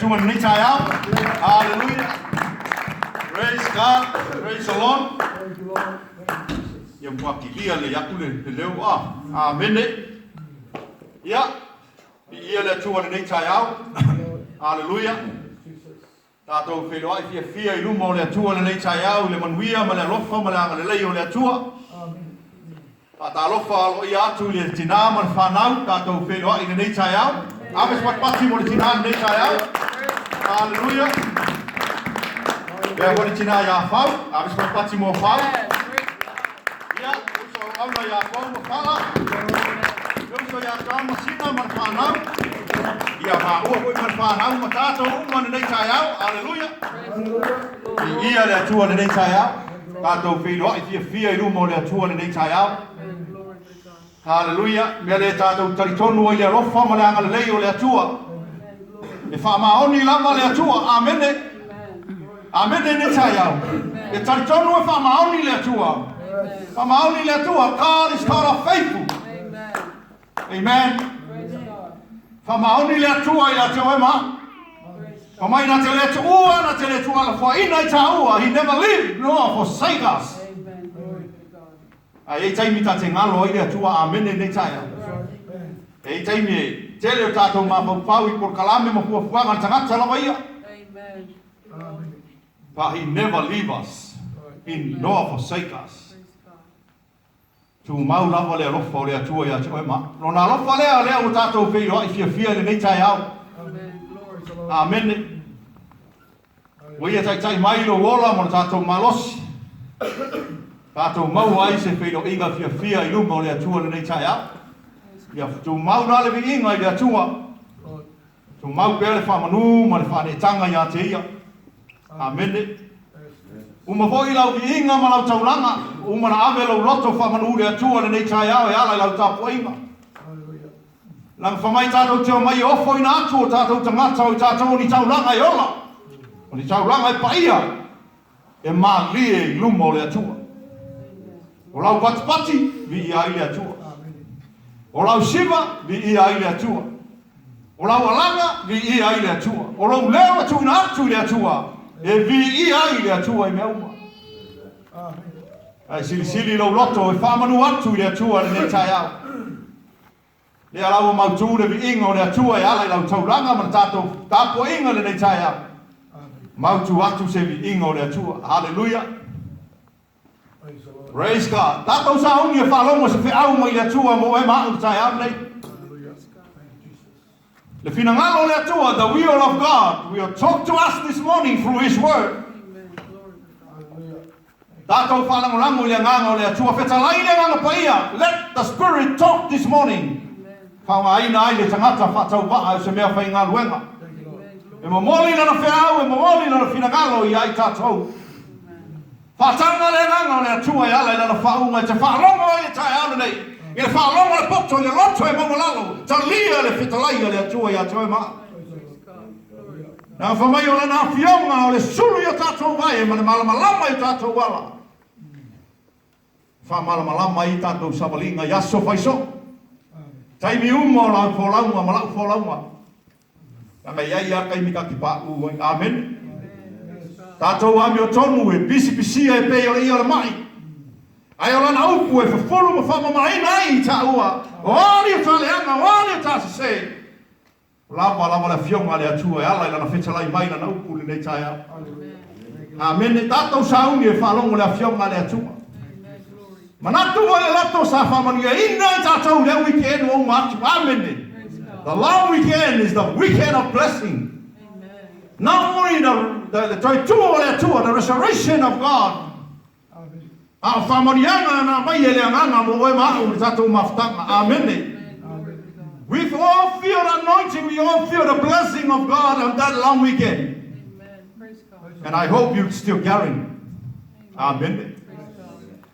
Atua i lenei taeao. Haleluia. Praise God. Praise the Lord. Ia matua kilia lelei atu le le leo a. Amene. Ia, viia le Atua i lenei taeao. Haleluia. Tatou feiloai fiafia i luma o le Atua i lenei taeao i le manuia ma le alofa ma le agalelei o le Atua. Faatalofa aloaia atu i le tina ma le fanau, tatou feiloai i lenei taeao. Ave se patipati mo le tina i lenei taeao. Haleluia. Pea foi le tina ia Fau, ave se patipati mo Fau. Ia, uso auauna ia Fau ma Fala. Le uso ia John ma Sina ma le fanau. Ia maua foi ma le fanau ma tatou uma i lenei taeao. Haleluia. Viia le Atua i lenei taeao. Tatou feiloai fiafia i luma o le Atua i lenei taeao. Haleluia. Mea lea tatou talitonu ai i le alofa ma le agalelei o le Atua. E faamaoni lava le Atua. Amene. Amene lenei taeao. E talitonu e faamaoni le Atua. Faamaoni le Atua. God is God of faithful. Amen. Faamaoni le Atua ia te oe ma au. Fa mai na te le tuua, na te le tualafoaiina i tāua. He never leave nor forsake us. A e i ai taimi ta te ngalo ai le Atua. Amene lenei taeao. E i ai taimi e tele o tātou mafaufau i polokalame ma fuafuaga a le tagata lava ia. But he never leave us in nor forsake us. Tumau lava le alofa o le Atua ia te oe ma au. Lona alofa lea, lea ua tatou feiloai fiafia i lenei taeao. Amene. Ua ia taitai mai lou ola ma lo tatou malosi. Tatou maua ai se feiloaiga fiafia i luma o le Atua i lenei taeao. Ia tumau la le viiga i le Atua. Tumau pea le faamanu ma le faaneetaga ia te Ia. Amene. Uma foi lau viiga ma lau taulaga, ua uma na ave lou loto faamanu i le Atua i lenei taeao e ala i lau tapuaiga. Leaga fa mai tatou te omai e ofoina atu o tatou tagata o i tatou o ni taulaga e ola, o ni taulaga e paia, e malie i luma o le Atua. O lau patipati, viia ai le Atua. O lau siva, viia ai le Atua. O lau alaga, viia ai le Atua. O lou leo e tuuina atu i le Atua, e viia ai le Atua i mea uma. Ae silisili lou loto e faamanu atu i le Atua i lenei taeao. Lea la ua mautu le viiga o le Atua e ala i lau taulaga ma le tatou tapuaiga i lenei taeao. Mautu atu se viiga o le Atua. Haleluia. Praise God. Tatou sauni e faalogo se feau mai le Atua mo oe ma au i le taeao lenei. Le finagalo o le Atua, the will of God, will talk to us this morning through His word. Tatou faalagolago i le Agaga o le Atua, fetalai le Agaga Paia, let the Spirit talk this morning. Faaaogaina ai le tagata faatauvaa o se mea faigaluega. E momoli lana feau, e momoli lana finagalo ia i tatou. Faataga le Agaga o le Atua e ala i lana faauuga e te faalogo ai le taeao lenei. I le faalogo a le poto i le loto e maualalo, talia le fetalai a le Atua ia te oe ma au. Leaga fai mai o lana afioga o le sulu i o tatou vae ma le malamalama i o tatou ala. E faamalamalama ai tatou savaliga i aso faisoo. Taimi uma o lau folauga ma lau folauga. Leaga e i ai lava taimi ta te paʻū ai. Amene. Tatou amiotonu e pisipisia e pei o le ia o le maʻi. Ae o lana upu e fufulu ma faamamaina ai i taua, o a ni o ta leaga, o a ni o ta sese. O lava lava le Afioga a le Atua e ala i Lana fetalai mai Lana upu i lenei taeao. Amene. Tatou sauni e faalogo le Afioga a le Atua. Manatu foi le loto sa faamanuiaina i tatou i lea weekend ua uma atu. Amene. The long weekend is the weekend of blessing. Not only the, the, the toe tua o le Atua, the resurrection of God. A o faamanuiaga na aumai e le Agaga mo oe ma au i le tatou mafutaga. Amene. We've all feel the anointing, we all feel the blessing of God on that long weekend. And I hope you still carrying. Amene.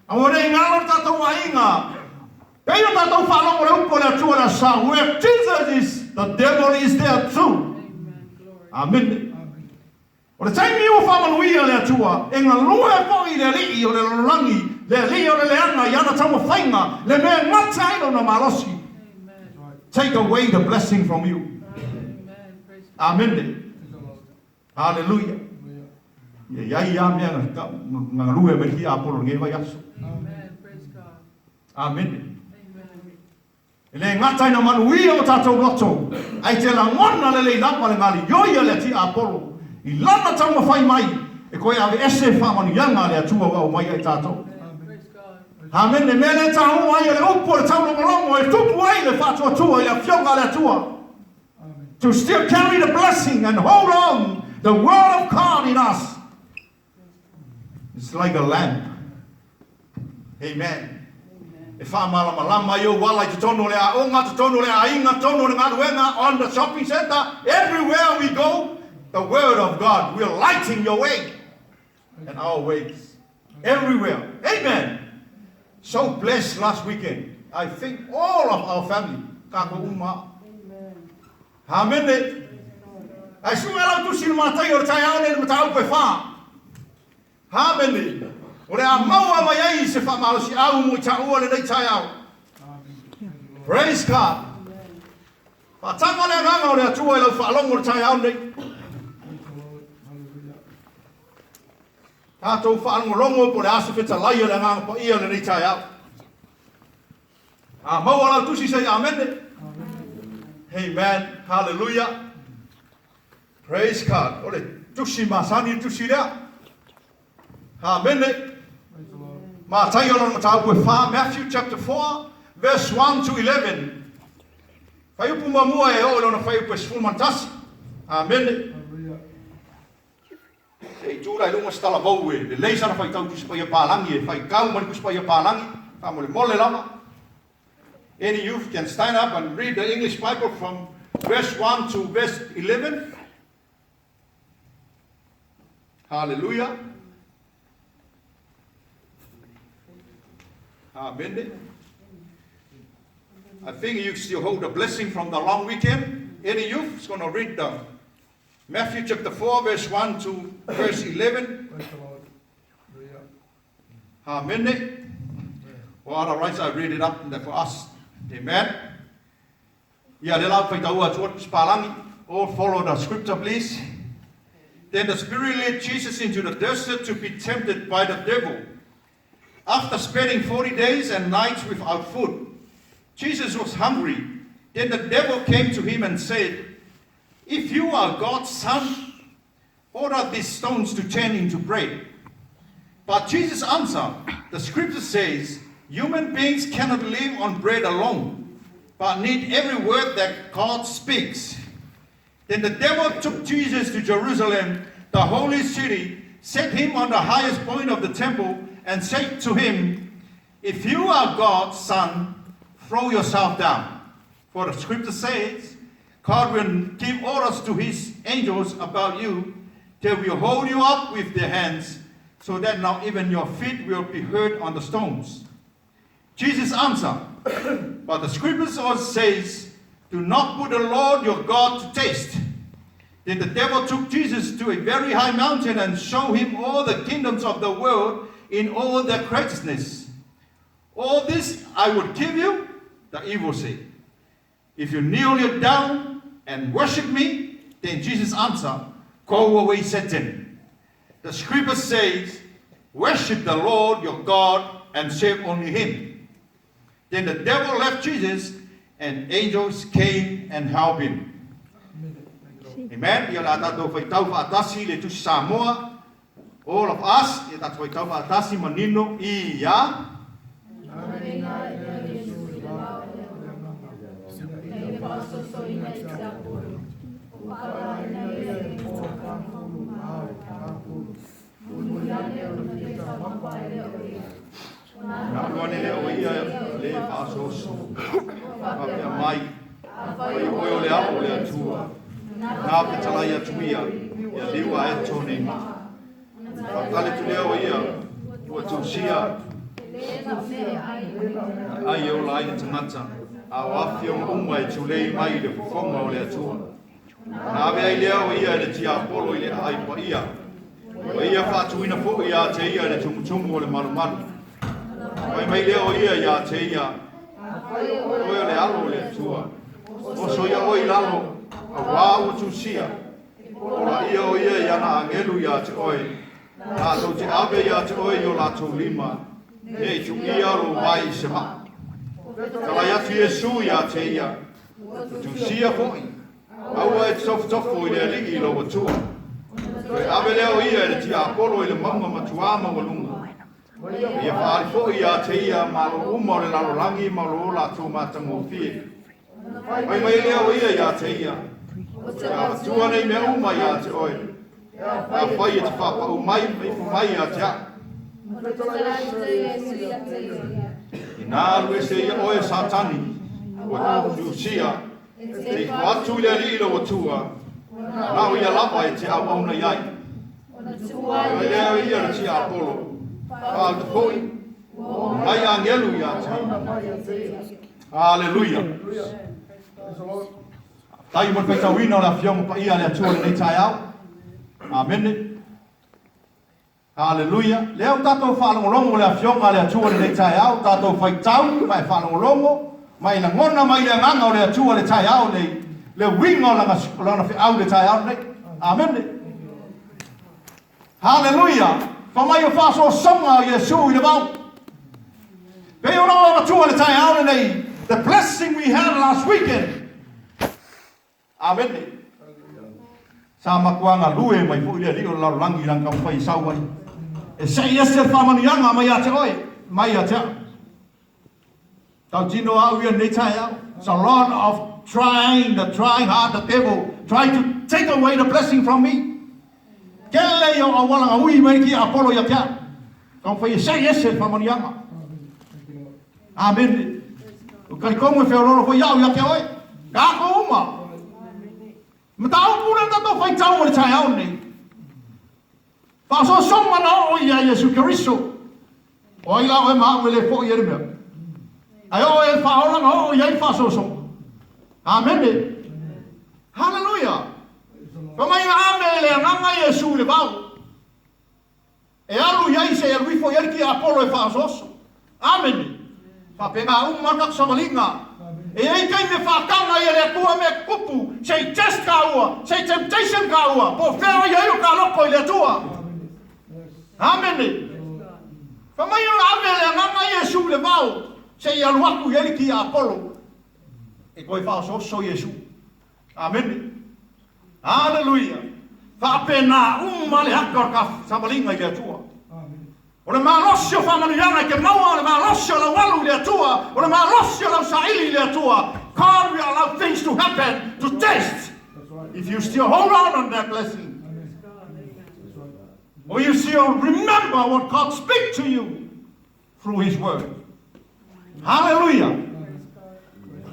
Aua ne i ngalo le tatou aiga. Pei o tatou faalogo le upu a le Atua i le aso sa, where Jesus is, the devil is there too. Amene. O le taimi ua faamanuia le Atua, e galue foi le Alii o le lalolagi, le Alii o le leaga i ana taumafaiga, le mea e gata ai lona malosi. Take away the blessing from you. Amene. Haleluia. Ia i ai lava mea na galue mai le tiapolo i lenei vaiaso. Amene. E le gata ina manuia o tatou loto, ae te lagona lelei lava le galioi a le tiapolo i lana taumafai mai e toe aveese faamanuiaga a le Atua ua aumai ia i tatou. Amene. Mea lea e taua ai o le upu o le taulogologo e tupu ai le faatuatua i le Afioga a le Atua. To still carry the blessing and hold on the word of God in us. It's like a lamp. Amen. E whaamalamalama ai ou ala i totonu o le aoga, totonu o le aiga, totonu o le galuega, on the shopping center, everywhere we go, the word of God will lighten your way and our ways. Everywhere. Amen. So blessed last weekend. I think all of our family, kākou uma. Amene. Ae sue lau tusi i le Mataio o le taeao nei i le mataupu e whā. Amene. O le a maua mai ai se faamalosiau mo i taua lenei taeao. Praise God. Faataga le agaga o le Atua i lau faalogo i le taeao nei. Tatou faalogologo po o le a se fetalai a le Agaga Paia i lenei taeao. A maua lau tusi say amene. Amen. Hallelujah. Praise God. O le tusi masani le tusi lea. Amene. Mataio lona mataupu e whā, Matthew chapter 4, verse 1 to 11. Whaiupu muamua e oo i lona whaiupu e 11. Amene. Se i tu la i luga se talavou e lelei sana faitau Tusi Paia Palangi e faitau mai le Tusi Paia Palangi, faamolemole lava. Any youth can stand up and read the English Bible from verse 1 to verse 11. Hallelujah. Amen. I think you still hold the blessing from the long weekend. Any youth is going to read the Matthew chapter 4, verse 1 to verse 11. Amen. Or otherwise, I read it up for us. Amen. Ia le lau faitaua atu o Tusi Palangi. All follow the scripture, please. Then the Spirit led Jesus into the desert to be tempted by the devil. After spending 40 days and nights without food, Jesus was hungry. Then the devil came to him and said, If you are God's son, order these stones to turn into bread. But Jesus answered, The scripture says, Human beings cannot live on bread alone, but need every word that God speaks. Then the devil took Jesus to Jerusalem, the holy city, set him on the highest point of the temple, and said to him, If you are God's son, throw yourself down. For the scripture says, God will give orders to his angels about you. They will hold you up with their hands, so that not even your feet will be hurt on the stones. Jesus answered, But the scriptures also says, Do not put the Lord your God to test. Then the devil took Jesus to a very high mountain and showed him all the kingdoms of the world in all their greatness. All this I would give you, the evil said. If you kneel you down and worship me, then Jesus answered, Go away, Satan. The scripture says, Worship the Lord your God and serve only him. Then the devil left Jesus, and angels came and helped him. Amen. Ia o le a tatou faitau faatasi le Tusi Samoa. All of us, ia tatou faitau faatasi manino ia. Na alu ane lea o ia le faasoaso, faapea mai, Afai o oe o le Alo o le Atua, na fetalai atu ia, ia liu ae tone maa. Faatali atu lea o ia, ua tusia, na ai e ola ai le tagata, a o afioga uma e tulei mai i le fofoga o le Atua. Ona ave ai lea o ia e le tiapolo i le aai paia, ua ia faatuina foi iā te ia i le tumutumu o le malumalu. Fai mai lea o ia iā te ia, Oe o le Alo o le Atua, oso ia oe i lalo, auā ua tusia, ola ia o ia i ana agelu iā te oe, latou te ave iā te oe i o latou lima, ne i tuuia lou vae i se maa. Fetalai atu Iesu iā te ia, Ua tusia foi, aua e te tofotofo i le Alii i lou Atua. Toe ave lea o ia e le tiapolo i le mauga matuā maualuga. Ma ia faaali foi iā te ia malo uma o le lalolagi ma lo latou matagofie. Fai mai lea o ia iā te ia, Ou te avatua nei mea uma iā te oe, afai e te faapaʻu mai ma ifo mai iā te aʻu. Inā alu ese ia oe e Satani, ua tusia, te ifo atu i le Alii lou Atua, na o ia lava e te auauna i ai. Fai mai lea o ia le tiapolo, Faalu foi, mai agelu iā te ia. Aleluia. Faafetai mo le faitauina o le Afioga Paia a le Atua i lenei taeao. Amene. Haleluia. Lea ua tatou faalogologo i le Afioga a le Atua i lenei taeao, tatou faitau ma e faalogologo ma e lagona mai le Agaga o le Atua i le taeao nei, le uiga o lana, o lana feau i le taeao lenei. Amene. Haleluia. Fa mai o faasoasoga o Iesu i le vao. Pei ona ou avatua i le taeao lenei, the blessing we had last weekend. Amene. Sa matua galue mai foi le Alii o le lalolagi i lana taumafai e sau ai. E sei ese le faamanuiaga mai ia te oe, mai ia te au. Tautino au ia lenei taeao. It's a lot of trying, the trying hard, the devil trying to take away the blessing from me. Kele ia o auala nga ui mai ki Apollo ia te au. Taumafai e sei ese le faamanuiaga. Amene. O talitonu e feoloolo foi au ia te oe. Tatou uma. Mataupu lea tatou faitau o le taeao lenei. Faasoasoga na oo ia Iesu Keriso. O ai la oe ma au e le fo'i ai le mea? Ae oo e le faaola na oo i ai le faasoasoga. Amene. Haleluia. Fa mai na ame e le agaga Iesu i le vao. E alu i ai se i alu ifo i ai le tiapolo e faaosooso. Amene. Faapena uma le tatou savaliga. E i ai taimi e faataga ai e le Atua mea tutupu, se i test kāua, se i temptation kāua, po o fea o i ai o ta loto i le Atua. Amene. Fai mai ona ave e le Agaga Iesu i le vao, se i alu atu i ai le tiapolo e toe faaosooso Iesu. Amene. Aleluia! Faapena uma le ata o le savaliga i le Atua. O le malosi o faamanuiaga e te maua, o le malosi o lau alu i le Atua, o le malosi o lau saili i le Atua. God will allow things to happen to test if you still hold on on that blessing. Or you still remember what God speak to you through His Word. Hallelujah!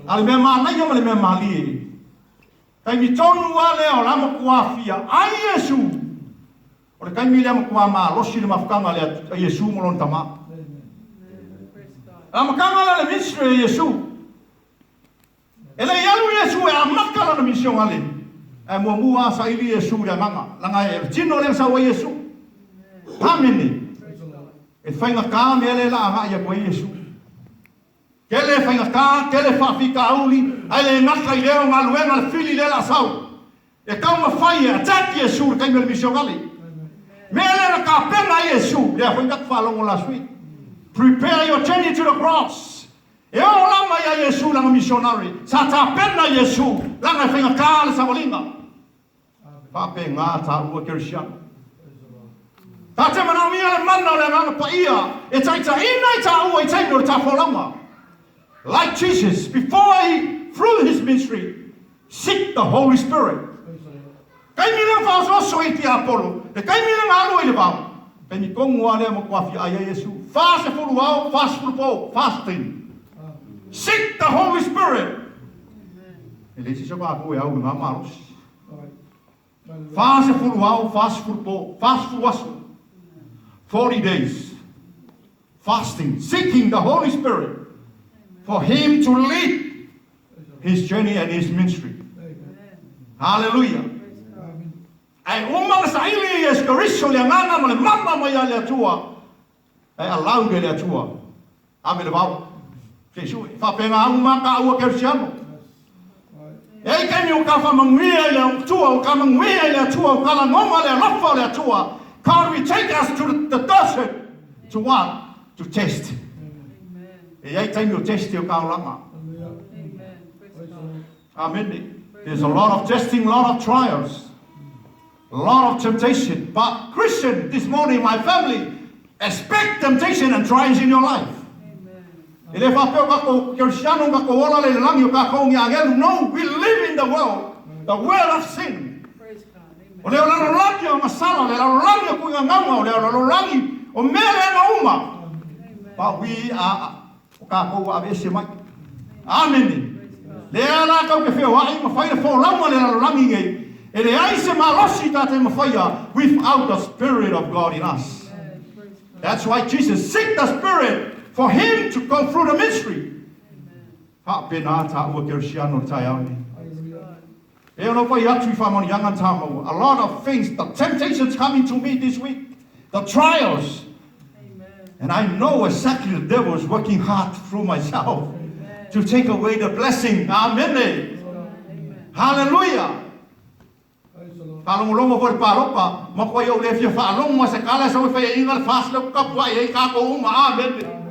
A le mea manaia ma le mea malie, taimi tonu lava lea o la matua fia ai Iesu. O le taimi lea matua malosi le mafutaga a Iesu ma lona Tama. Le amataga lea o le ministry a Iesu. E le i alu Iesu e amata lana misionale, ae muamua lava saili Iesu i le agaga, leaga e le tino lea na sau ai Iesu. Amene. E faigata mea lea la agai atu ai Iesu. Tele faigata, tele faafitauli, ae le gata i lea o galuega le fili lea la sau. E taumafai e attack Iesu i le taimi o le misionale. Mea lea na tapena ai Iesu, lea foi na tatou faalogo last week. Prepare your journey to the cross. E oo lava ia Iesu lana misionare, sa tapena Iesu lana e faigata le savaliga. Faapena taua Kerisiano. Ta te manaomia le mana o le Agaga Paia e taitaiina i taua i taimi o le tafolauga. Like Jesus, before he through his ministry, seek the Holy Spirit. Taimi lea faaosooso ai tiapolo, le taimi lea na alu ai le vao, taimi tonu lava lea matua fia ai ai Iesu, 40 ao, 40 po, fasting. Seek the Holy Spirit. E leai se isi o tatou e au i lena malosi. 40 ao, 40 po, 40 aso. 40 days. Fasting, seeking the Holy Spirit for him to lead his journey and his ministry. Hallelujah. Ae uma na saili e Iesu Keriso le agaga ma le mana mai a le Atua, ae alau le le Atua. Ave le vao. Se i sue. Faapena uma taua Kerisiano. E ai taimi o ka faamanuia i le Atua, o ka manuia i le Atua, o ka lagona le alofa o le Atua. God will take us to the desert to what? To test. E i ai taimi o test o ka olaga. Amen. There's a lot of testing, lot of trials, a lot of temptation. But Christian, this morning, my family, expect temptation and trials in your life. E le faapea o kakou Kerisiano kakou ola le lagi o kakou ni agelu. No, we live in the world, the world of sin. O le lalolagi o masala, le lalolagi o kuigagauga, o le lalolagi o mea leaga uma. But we are, o kakou ua aveese mai. Amene. Lea la kau ke feoai ma fai le folauga le lalolagi nei. E leai se malosi ta te mafaia without the Spirit of God in us. That's why Jesus seek the Spirit for him to go through the ministry. Faapena taua Kerisiano le taeao nei. E ono fai atu i whaamanuiaga na tāmaua. A lot of things, the temptations coming to me this week, the trials. And I know exactly the devil is working hard through myself to take away the blessing. Amen. Hallelujah. Faalogologo foi le paloka, makuai ou le fia faalogo a se kala e sau e faiaina le fast lea tapuai ai kakou uma. Amene.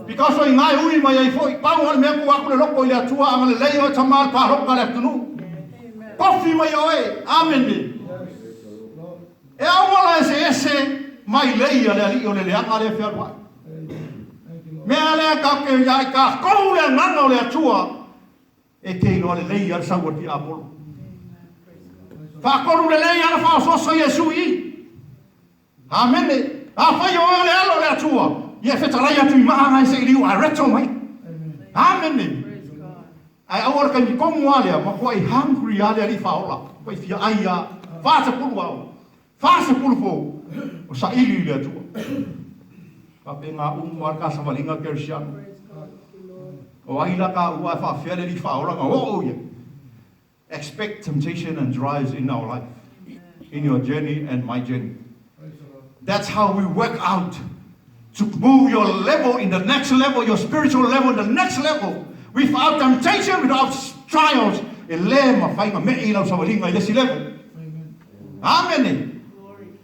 Because o iga e ui mai ai foi, pau a le mea tuu atu le loko i le Atua agalelei oe tama le paloka le atunuu. Tofi mai oe. Amene. E auala eseese mai lei a le alii o le leaga lea e fealuai. Mea lea tatou te ia i tatou le agaga o le Atua E te iloa lelei a le sau a le tiapolo. Faatolu lelei a na faaosooso Iesu i i. Amene. Afai o oe o le Alo o le Atua, ia e fetalai atu i maa na e se i liu a reto mai. Amene. Ae aua le taimi tonu a lea, matuai hungry a le alii faaola, matuai fia ai a. 40 ao, 40 po, o saili i le Atua. Faapena uma le kasavaliga kerisiano. O ai la ka ua e faafea le alii faaola na oo ia. Expect temptation and trials in our life, in your journey and my journey. That's how we work out to move your level in the next level, your spiritual level in the next level. Without temptation, without trials, e le mafai na me'i lau savaliga i le isi level. Amene.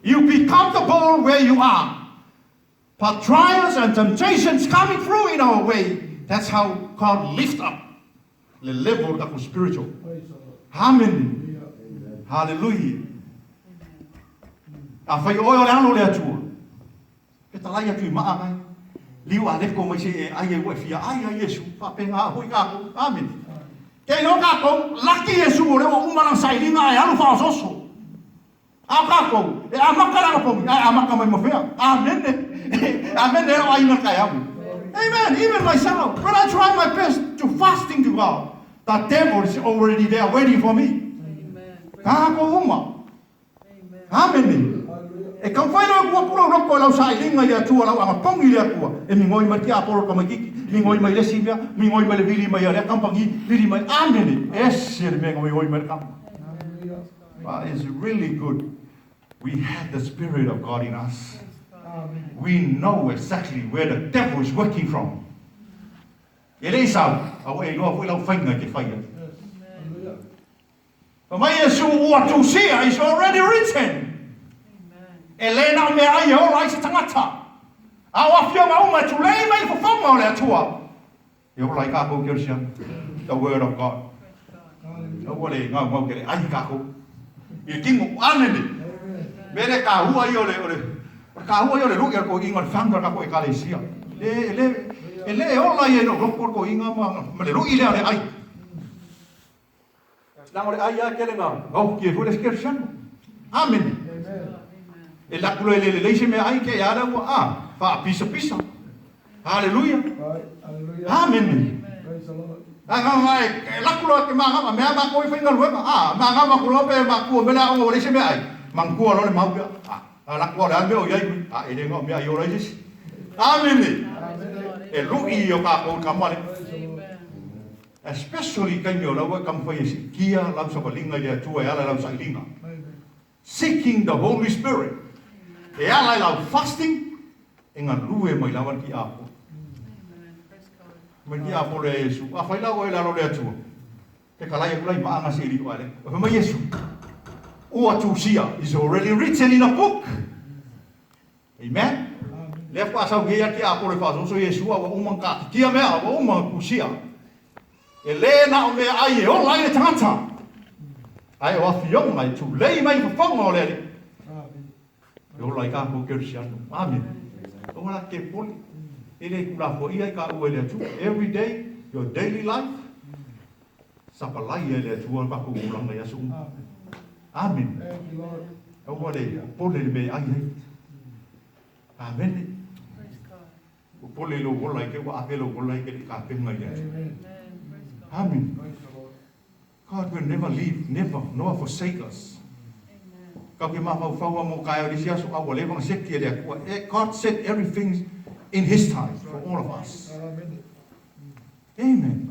You be comfortable where you are. But trials and temptations coming through in our way, that's how God lift up le level o tatou spiritual. Amene. Hallelujah. Afai o oe o le Alo o le Atua, fetalai atu i maa nai, liu a leko mai se e ai ai ua e fia ai a Iesu, faapena foi tatou. Amene. Ke iloa tatou, laki Iesu o lea ua uma lana sailiga ae alu faaosooso. A o tatou, e amata le anapogi, ae amata mai ma fea? Amene. Amene e o aiga taeao nei. Amen. Even myself, when I try my best to fasting to God, the devil is already there waiting for me. Tatou uma. Amene. E taumafai loa e tuu atu lou loto i lau sailiga i le Atua, lau anapogi i le Atua, e migoi mai le tiapolo tamaititi, migoi mai le isi mea, migoi mai le vili mai a lea kamupani, vili mai. Amene. Ese le mea e migoi mai le kama. But it's really good. We have the Spirit of God in us. We know exactly where the devil is working from. E le i sau, a ua e iloa foi lau faiga e te fai ai. Fai mai Iesu, ua tusia, is already written. E le na o mea ai e ola ai se tagata. A o afioga uma e tulei mai i fofoga o le Atua. E ola ai kākou Kerisiano. The word of God. Aua le gaugau ke le ai kākou. I le kino, amene. Me le kahua ia o le, o le, o le kahua ia o le lui a le toeaina, o le founder o le tatou Ekalesia. E, e le, e le ola ia i lou loko le toeaina ma, ma le lui lea o le ai. Leaga o le ai lava e tele na gaoki ai foi le isi Kerisiano. Amene. E alu atu loa e le lelei se meaai te i a lea ua a faapisapisa. Haleluia. Amene. Ae e alu atu loa e te magava, mea matou i faigaluega, a magava atu loa pe matua mea le aoga ua leai se meaai, manatua loa le mau lea. A alu atu loa o le a le mea o i ai, a e le na o meaai ola ai se isi. Amene. E lui o tatou i kama lea. Especially i taimi o lau e taumafai e siitia lau savaliga i le Atua e ala i lau sailiga. Seeking the Holy Spirit e ala i lau fasting e galue mai lava le tiapolo. Mai le tiapolo ia Iesu, afai la oe i lalo o le Atua. Fetalai aku la i maaga se ili o ale. Fai mai Iesu, Ua tusia, is already written in a book. Amen. Lea faatoa sau nei a tiapolo e faasoso Iesu a ua uma ona taatitia mea, ua uma ona tusia. E le na o meaai e ola ai le tagata, ae o afioga e tulei mai i fofoga o le Alii. E ola ai tatou kerisiano. Amene. Aua la te popole. E le tulafoaia i taua e le Atua. Every day, your daily life, sapalai e le Atua tatou olaga i aso uma. Amene. Aua le popole i le mea e ai ai. Amene. Popole i lou ola i te ua ave lou ola i te le tapena i le Atua. Amene. God will never leave, never, nor forsake us. Kau ke mafaufau a mo taeao i le isi aso, a ua leva ona seki e le Atua. God set everything in His time for all of us. Amen.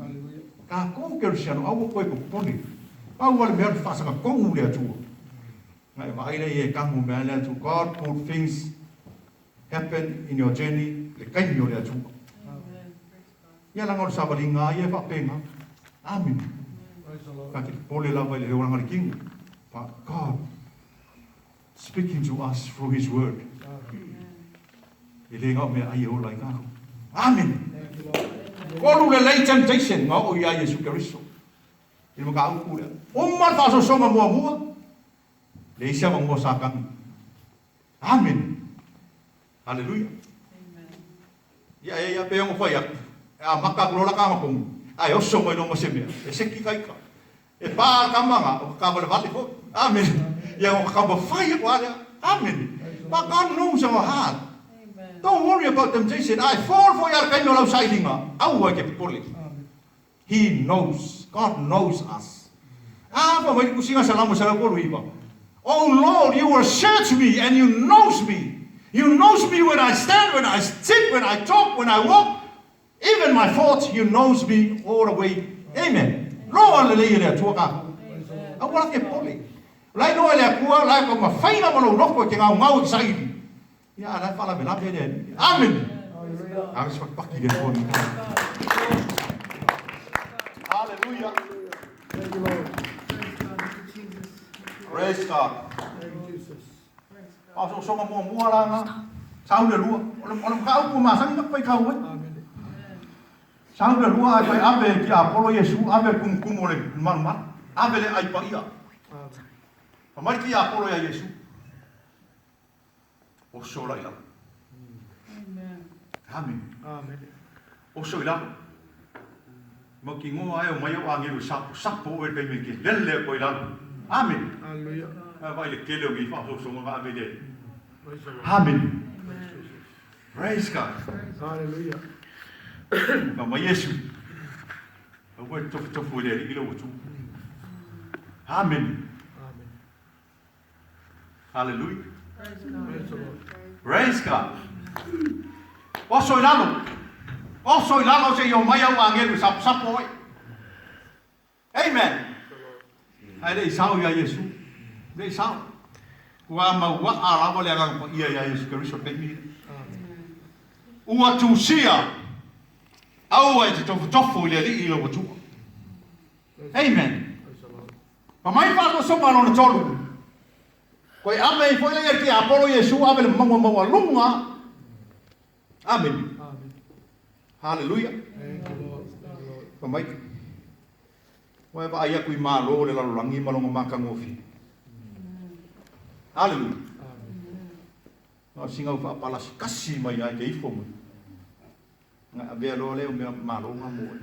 Tatou Kerisiano, aua koe popole. Pau lava le mea o le faasagatonu i le Atua. Na e vaai lea e tago mea le Atua. God put things happen in your journey le taimi o le Atua. Ia laga o le savaliga a ia e faapena. Amene. Ta te popole lava i le olaga le kino. But God speaking to us through His word. E le na o mea ai e ola ai tatou. Amene. Kolu lelei temptation na oo ia Iesu Keriso. I le mataupu lea. Uma le faasoasoga muamua, leai se avanoa Satani. Amene. Haleluia. Ia, ia, ia, pei ona fai atu, e amata atu loa la ta anapogi, ae oso mai loa ma se mea, e seki ka ika. E pa le tama na, o ka valevale foi. Amene. Ia, o ka taumafai atu lava lea. Amene. But God knows our heart. Don't worry about temptation. A e fall foi lava i le taimi o lau sailiga, aua e te popole. He knows. God knows us. A fa mai le tusiga Salamo 139, Oh Lord, you will search me and you knows me. You knows me when I stand, when I sit, when I talk, when I walk, even my thoughts, you knows me all the way. Amen. Loa lelei e le Atua tatou. Aua la te popole. O la e iloa e le Atua, o la e taumafai lava lou loto e te gaugau e te saili. Ia, a la e faalavelave le Alii. Amene! A se patipati le Atua nei taeao. Hallelujah. Thank you, Lord. Praise God. Faaosoosoga muamua la na, sau le lua. O le mataupu masani na faitau ai. Sau le lua ae fai ave e tiapolo Iesu, ave le tumutumu o le malumalu, ave le ai paia. Fai mai le tiapolo ia Iesu, Oso la i lalo. Amen. Amen. Oso i lalo. Mautinoa e o mai au agelu e sapo sapo oe le taimi e te lele atu ai i lalo. Amen. Hallelujah. A vaai le tele o nei faasoasoaga na ave i le Alii. Amen. Praise God. Hallelujah. Fai mai Iesu, aua e te tofotofo i le Alii lou Atua. Amen. Amen. Hallelujah. Praise God. Oso i lalo. Oso i lalo seia omai au agelu e saposapo oe. Amen. Ae le i sao ia Iesu. Le i sao. Ua mauaa lava le Agaga Paia ia Iesu Keriso i le taimi lea. Ua tusia aua e te tofotofo i le Alii i lou Atua. Amen. Fa mai faasoasoga lona tolu, Koe ave ai foi lea e le tiapolo Iesu ave le mauga maualuga. Amene. Haleluia. Fa mai, Ua e vaai atu i malo o le lalolagi ma lona matagofie. Haleluia. Na o sina au faapalasi kasi mai lava e te ifo mai. Na avea loa lea o mea malo na mo oe.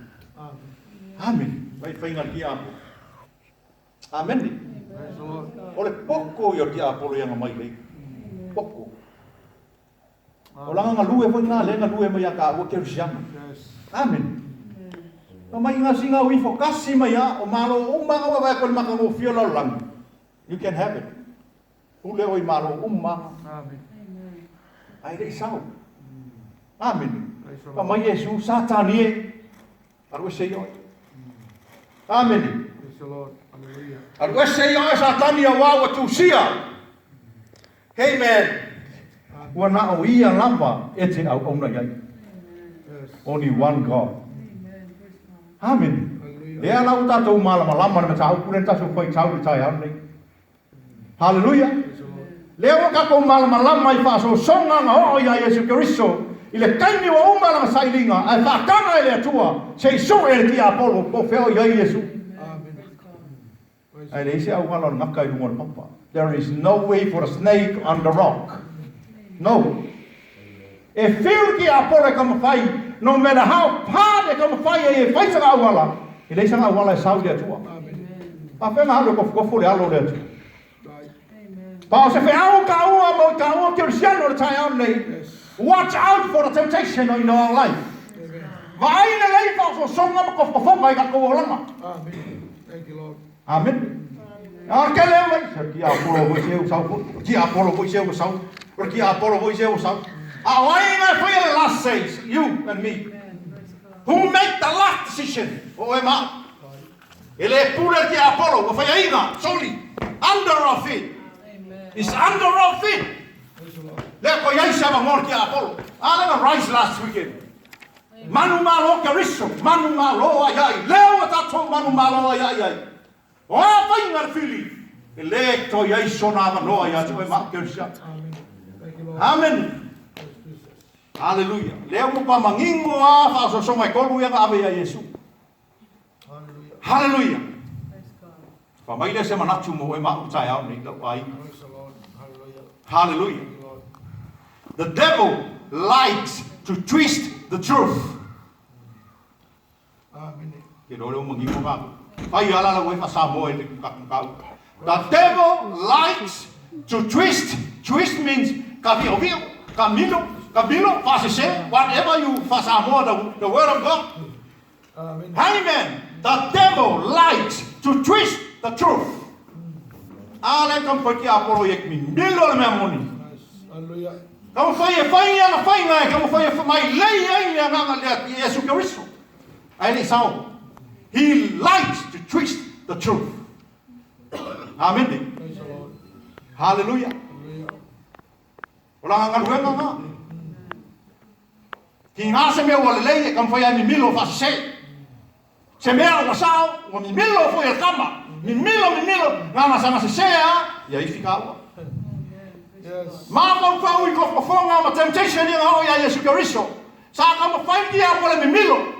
Amene. Mai faiga le tiapolo. Amene. O le poko ia o le tiapolo i aga mai lei. Poko. O lana galue foi lena lea e galue mai ia taua kerisiano. Amene. Na mai nga singa o ifo kasi mai a, o malo uma nga ua vae atu i le matagofie o le lalolagi. You can have it. Pule oe i malo uma nga. Ae le i sao. Amene. Fa mai Iesu, Satani e, Alu ese ia oe. Amene. Alu ese ia oe Satani auā ua tusia. Amen. Ua na o ia lava e te auauna i ai. Only one God. Amene. Lea la ua tatou malamalama i le mataupu lea na tatou faitau i le taeao lenei. Haleluia! Lea ua tatou malamalama i faasoasoga na oo ia Iesu Keriso i le taimi ua uma lana sailiga ae faataga e le Atua se i sue e le tiapolo po o fea o i ai Iesu. Ae leai se auala o le gata i luga o le papa. There is no way for the snake on the rock. No. E whiu le tiapolo e taumafai, no matter how hard e taumafai ai e fai sana auala, e leai sana auala e sau i le Atua. Faapea na alu e tofutofo le alo o le Atua. Pa o se feau taua mo i taua Kerisiano i le taeao lenei, watch out for the temptation in our life. Vaai lelei faaosoosoga ma tofotofoga i tatou olaga. Amene. A o le tele o mai, se tiapolo foi se ua sau foi, o tiapolo foi se ua sau, o le tiapolo foi se ua sau. A o ai na e faia le last say, you and me. Who make the last decision? O oe ma au. E le pule le tiapolo, ua faiaina, soli, under our feet. It's under our feet. Lea ko iai se avanoa le tiapolo. A lea na rise last weekend. Manumalo Keriso, manumalo ai ai, lea ua tatou manumalo ai ai ai. O a faiga le fili, e le toe i ai sona avanoa ia te oe ma au Kerisiano. Amene. Haleluia. Lea ua matua manino lava faaosoosoga e tolu ia na ave ia Iesu. Haleluia. Fai mai lea se manatu mo oe ma au i taeao nei, lau aiga. Haleluia. The devil likes to twist the truth. Ke iloa lea ua manino na. Fai ala lau e faa-Samoa i le mataupu. The devil likes to twist, twist means ka viovio, ka milo, ka milo, faasese, whatever you faa-Samoa the word of God. Amen. The devil likes to twist the truth. A lea e taumafai tiapolo i e mimilo le mea moni. Taumafai e fai ana faiga e taumafai e mailei ai le agaga lea i Iesu Keriso. Ae le i sao. He likes to twist the truth. Amene. Hallelujah. O lana galuega na. Ki ngā se mea ua lelei e taumafai ai mimilo faasese. Se mea ua sao, ua mimilo foi e le tama. Mimilo, mimilo, ngana sana sese a, ia ifi kāua. Mafaufau i tofotofoga ma temptation ia na oo ia Iesu Keriso. Sa taumafai le tiapo le mimilo.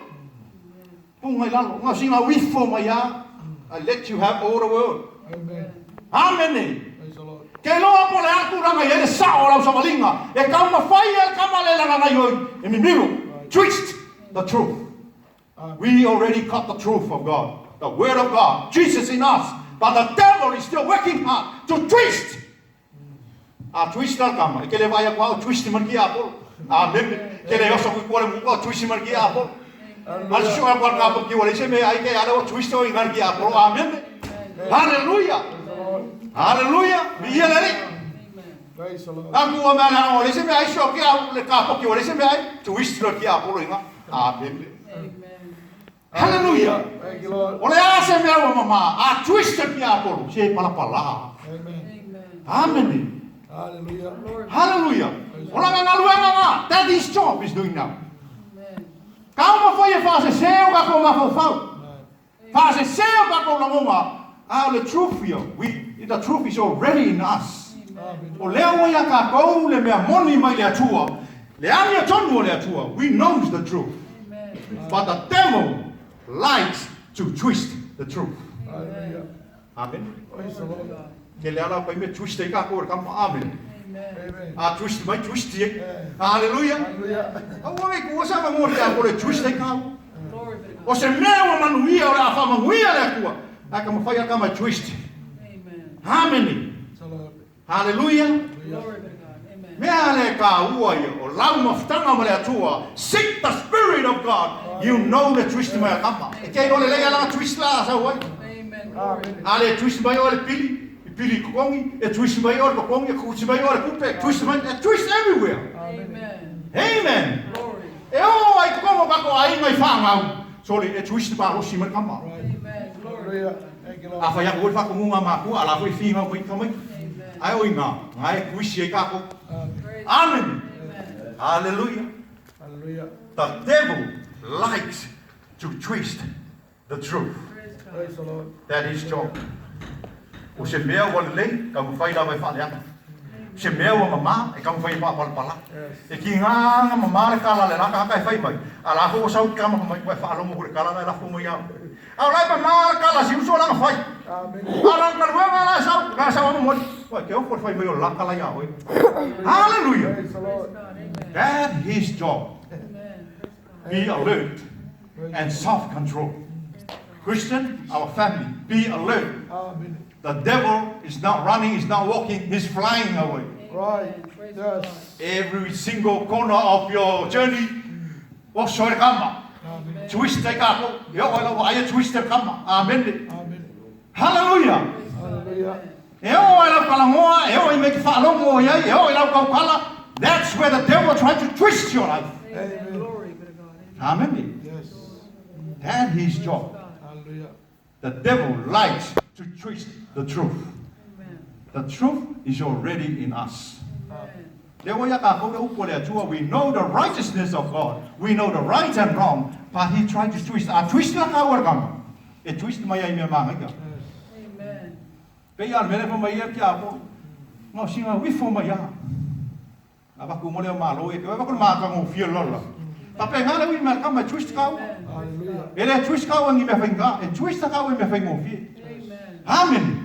Puga i lalo, na sina uifo mai a, I let you have all the world. Amene. Ke iloa po o le a tulaga i ai le sao o lau savaliga, e taumafai ai le tama le lagagaioi e mimilo. Twist the truth. We already got the truth of God, the word of God, Jesus in us, but the devil is still working hard to twist. A twist la tama, e ke le vaai atu a o twist mai ki Apolo. Amene. Ke le oso kui kua le muka o twist mai ki Apolo. A le susu atu a ka ki wale se me ai ke ala o twist o inga ki Apolo. Amene. Hallelujah. Hallelujah. Mi ia le. Aku o mea na o le se me ai so ki au le ka poki o le se me ai twist lo ki Apolo inga. Amene. Hallelujah. O le a se mea ua mama, a twist ki Apolo, se palapala. Amene. Hallelujah. O lana galuega na, that is job is doing now. Kau mafai e faasese o tatou mafaufau. Faasese o tatou lagona, a o le truth ia, we, the truth is already in us. O lea ua ia tatou le mea moni mai le Atua, le amiotonu o le Atua, we knows the truth. But the devil likes to twist the truth. Amen. Ke le ala pai me twist ai kākou e le kama. Amen. A twist mai, twist i ai. Hallelujah. Aua nei kua sa mangoa te ako le twist ai kāu. O se mea ua manuia o le a whamanuia le Atua. Ai ka mawhai a kama twist. Amen. Hallelujah. Mea le kāua ia o lau mafutaga ma le Atua, seek the spirit of God, you know le twist mai a kama. E te iloa lelei ala twist la a sau ai. A le twist mai oe le pili, i pili i kokongi, e twist mai oe le kokongi, e twist mai oe le kupe, twist mai, e twist everywhere. Amen. E o ai kokongo kako aiga i whangau. Sorry, e twist malosi mai kama. A whai aku le whakamunga mākua, ala foi whingau mai tamaiti. Ae o inā, ngā e kuisi ai kākou. Amen. Hallelujah. Hallelujah. The devil likes to twist the truth. Praise the Lord. That is job. O se mea ua lelei, taumafai lava e faaleaga. O se mea ua mamā, e taumafai e faapalapala. E tiga na mamā le tala a le la tagata e fai mai, a o la foi ua sau le tama fai mai, ua e faalogo foi i le tala la e lafo mai ia oe. A o la e mamā le tala a si uso lana fai. A o lana galuega la e sau, la e sau lava momoli. Ua e te ofo i le fai mai o le la tala ia oe. Hallelujah! Praise the Lord. That his job. Be alert and self-control. Christian, our family, be alert. Amen. The devil is not running, he's not walking, he's flying away. Right. Yes. Every single corner of your journey, oso e le kama. Amen. Twist e kako. E oo i lau vaai e twist e le kama. Amene. Amen. Hallelujah. Hallelujah. E oo i lau talanoa, e oo i mea e te faalogo i ai, e oo i lau tautala. That's where the devil try to twist your life. Amen. Amene. Yes. That his job. Hallelujah. The devil likes to twist the truth. The truth is already in us. Lea ua ia kākou le upu a le Atua, we know the righteousness of God, we know the right and wrong, but he tried to twist, a twist la kāua le kama, e twist mai ai i mea māgaika. Pei a le mea lea fai mai ai le tiapo, na o sina uifo mai a. Avatu mo lea malo e te avatu le matagofie o le lalolagi. Faapena le ui mai a le tama e twist kāua. Hallelujah. E le twist kāua i ni mea faigata, e twist kāua i mea faigofie. Amene.